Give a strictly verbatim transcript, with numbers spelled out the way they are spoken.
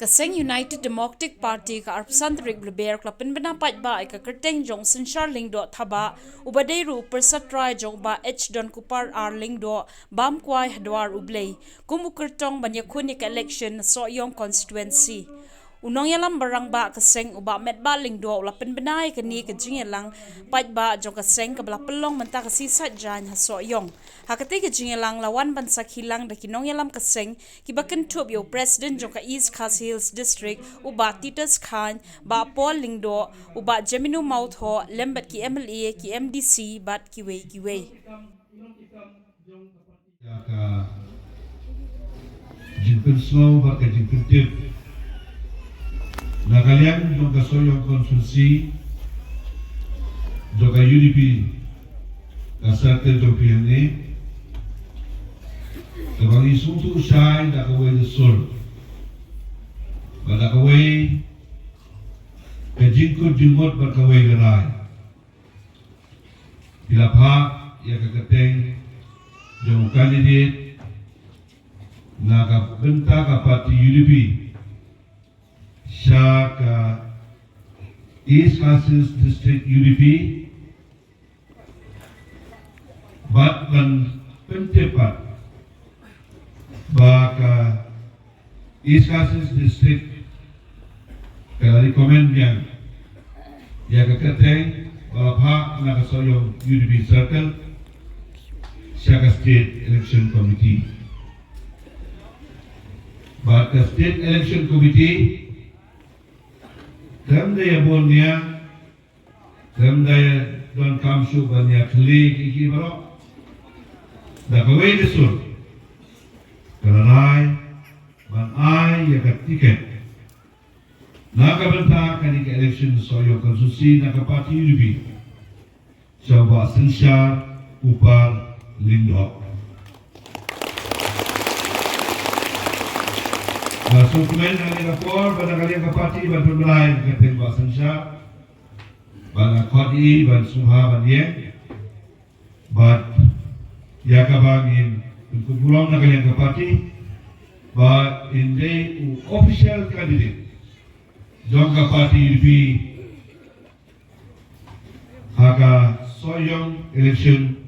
Ka seng United Democratic Party ka arphew san tarik Lber ka la pynbna paidbah ïa ka kyrteng jong u Synshar Lyngdoh Thabah, uba dei ruh u pyrsa trai jong u Bah H Donkupar R Lyngdoh, bam kwai ha dwar U Blei, kum u kyrtong ban ïakhun ïa ka election na Sohiong constituency. U nongïalam ba rangbah ka seng, u Bah Metbah Lyngdoh, u la pynbna ïa kane ka jingïalang paidbah jong ka seng kaba la pynlong mynta ka sngi Saitjaiñ ha Sohiong. Ha katei ka jingïalang la wan ban sakhi lang da ki nongïalam ka seng, kiba kynthup ïa u President jong ka East Khasi Hills District, u Bah Titus Chyne, Bah Paul Lyngdoh, u Bah Jemino Mawthoh, lem bad ki M L A, ki M D C bad kiwei kiwei. Ïa ka jingpynsngew bad ka jingpyntip na ka liang jong ka Sohiong constituency jong ka U D P, ka circle jong phi hangne, kaba ngi sngewthuh shai da kawei ka sur bad da kawei ka jingkut jingmut bad kawei ka rai. Phi la phah ïa ka kyrteng jong u candidate na ka bynta ka party U D P sha ka East Khasi Hills District U D P, bad ban pyntip pat ba ka East Khasi Hills District ka la recommend biang ïa ka kyrteng ba la phah na ka Sohiong U D P Circle sha ka State Election Committee. Bad ka State Election Committee khlem da ïa bun nia, khlem da ïa donkam shuh ban ïa khlieh ki ki baroh, da kawei ka sur ka la rai ban ai ïa ka tiket na ka bynta kane ka election Sohiong constituency na ka party U D P sha u Bah Synshar Kupar Lyngdoh. Nga sngewkmen ha kane ka por bad na ka liang ka party ban pynbna ïa ka kyrteng Bah Synshar, bad nga khot ïa i ban sngewbha ban ïeng. Bad ïa kaba ngin pynkup burom na ka liang ka party ba in dei u official candidate jong ka party U D P ha ka Sohiong election